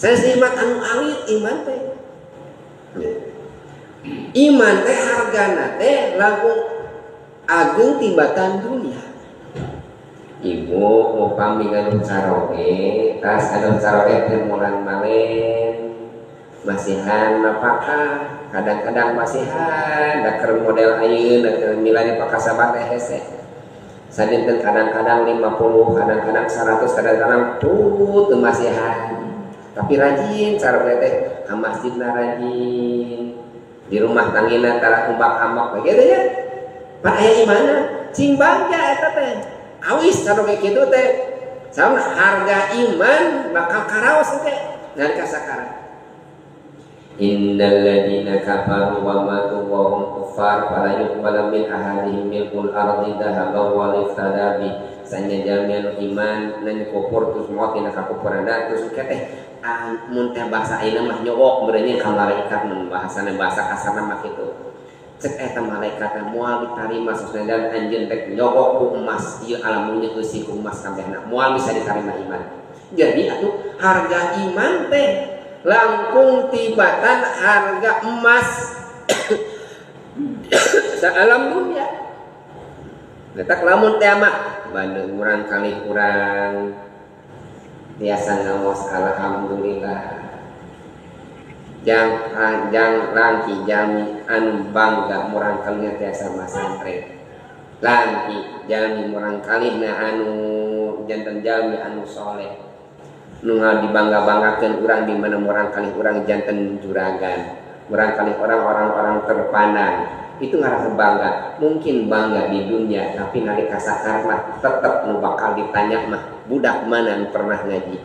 Sanes nikmat anu alit iman teh. Iman teh hargana teh langkung ageng tibatan dunia. Ibu upami gaduh caroge, tas gaduh caroge teh murang malen masihan napakah, kadang-kadang masihan da keur model ayeuna teh milari pakasaban teh hese. Sadinten kadang-kadang 50, kadang-kadang 100, kadang-kadang tuh teu masihan. Tapi rajin caroge teh ka masjidna rajin. Di rumah tangina tara umbak-ambak gitu ya. Pan aya imana? Cing bangga eta teh. Awis caroge kitu teh. Sama harga iman bakal karaos teh nalika sakarat. Innal ladzina kafaru wa matu wa hum kuffar fala yuqbalu min ahadihim milkul ardi dhahaban wa iftada bi. Sanya jalmi anu iman nan kufur terus maot dina kakufuranna terus teh mun teh bahasa ayeuna mah nyogok meureun ka malaikat mun bahasana bahasa kasarna mah kitu. Cek eta malaikat moal ditarima sosna dan anjeun teh nyogok ku emas ieu alam dunya eusi ku emas kabehna moal bisa ditarima iman. Jadi atuh harga iman teh langkung tibatan harga emas saalam dunia. Letak lamun teh mah bandung urang kali urang tiasa ngaos alhamdulillah. Jang jang langki jalmi anu bangga murang kalihna tiasa masantren. Langki jalmi murang kalihna anu janten jalmi anu soleh. Nu dibangga-banggakeun urang di mana murang kalih urang janten juragan. Murang kalih orang-orang terpandang. Itu ngarasa bangga. Mungkin bangga di dunia, tapi nalika sakarat mah tetep nu bakal ditanya mah budak mana nu pernah ngaji.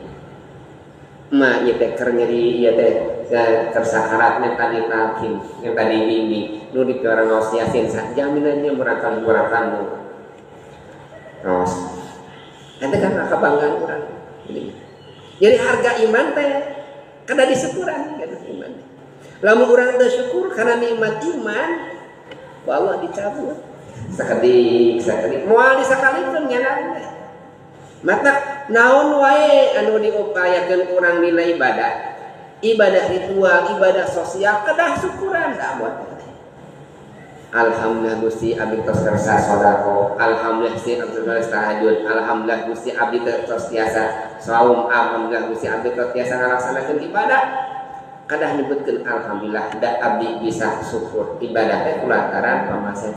Ma ieu teh keur nyeri ieu teh keur sakaratnya tadi talkin, yang tadi bimbing, nu dipiwarang ngaos Yasin jaminannya murang kalih murang kamu. Ngaos. Eta kan kebanggaan urang. Jadi harga iman teh kada disyukuran kada iman. Lamun urang teu syukur karena nikmat iman, ku Allah dicabut. Sakedik sakedik moal disakalikeun nyana teh. Mata naon wae anu diupayakeun urang dina ibadah. Ibadah ritual, ibadah sosial kedah syukuran da buat teh. Alhamdulillah Gusti abdi tos kersa sedekah, alhamdulillah Gusti abdi tos tahajud, alhamdulillah Gusti abdi tos tiasa saum, alhamdulillah Gusti abdi tos tiasa ngalaksanakeun ibadah. Kadah nyebutkeun alhamdulillah da abdi bisa syukur ibadah teh kulantaran pamasean.